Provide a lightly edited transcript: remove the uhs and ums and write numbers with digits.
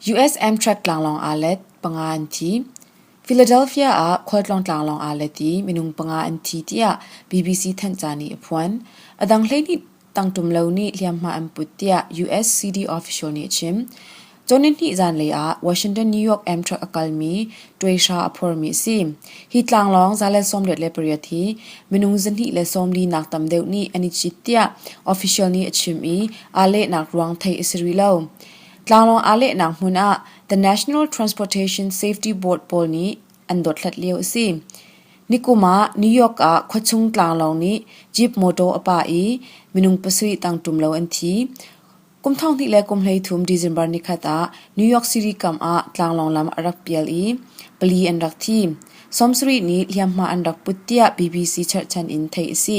US Amtrak tlanglawng aa let, panga an thi. Philadelphia ah khualtlawng tlanglawng aa let i minung panga an thi tiah BBC thanhca nih a phuan. A dang 12 tangtum lo nih hliamhma an put tiah US CD official nih a chim. Cawnihnih zanlei ah Washington New York Amtrak a kalmi ṭuaihra a phormi a si. Hi tlanglawng 188 hi minung 240 nak tam deuh nih an i cit tiah official nih a chim i aa lehnak ruang theih a si rih lo. Tlanglawng aa lehnak hmun ah The National Transportation Safety Board pawl nih an dothlat lio a si. Nikum ah New York ah khuachung tlanglawng nih Jeep mawṭaw a pah i minung pasarih tangtum lo an thi. Kum 2013 December nikhat ah New York City kam ah tlanglawng lam a rak pial i pali an rak thi. Sawmsarih nih hliamhma an rak put tiah BBC cherhchan in theih a si.